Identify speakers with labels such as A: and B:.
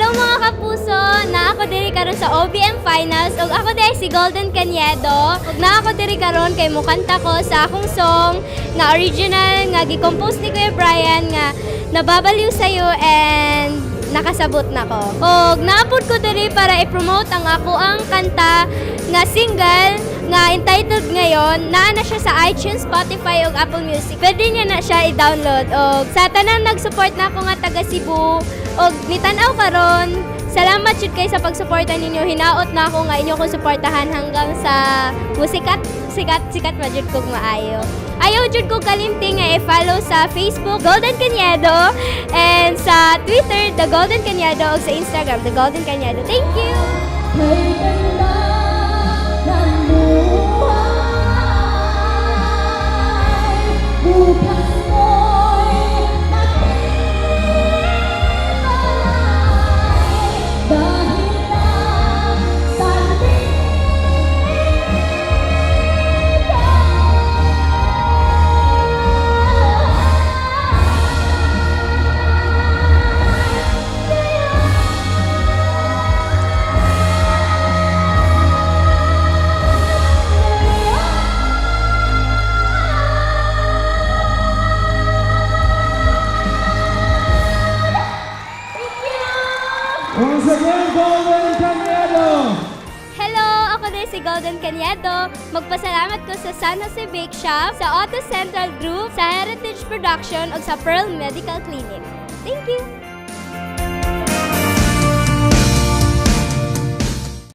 A: Hello, mga kapuso! Naa ko diri karon sa OBM Finals ug ako diay si Golden Cañedo. Ug naa ko diri karon kay mukanta ko sa akong song nga original nga gi-compose ni Kuya Brian nga "Nababaliw Sa'yo" and "Nakasabot Na Ko". Og naa pod ko diri para i-promote ang akoang kanta nga single nga entitled "Ngayon". Naa na siya sa iTunes, Spotify ug Apple Music. Pwede niyo na siya i-download. Og sa tanan nag-support nako nga taga Cebu og nitan-aw karon, salamat jud kay sa pagsuporta ninyo. Hinaot nako nga inyo kong suportahan hanggang sa musikat sikat sikat ma jud kog maayo. Ayaw jud ko kalimti nga i-follow sa Facebook, Golden Cañedo, and sa Twitter, The Golden Cañedo, ug sa Instagram, The Golden Cañedo. Thank you.
B: Kay ganda ng buhay. Bukas mo'y matibay dahil lang sa likay.
A: Thank you.
C: Once again, Golden Cañedo!
A: Hello! Ako diay si Golden Cañedo. Magpasalamat ko sa San Jose Bake Shop, sa Auto Central Group, sa Heritage Production, ug sa Pearl Medical Clinic. Thank you!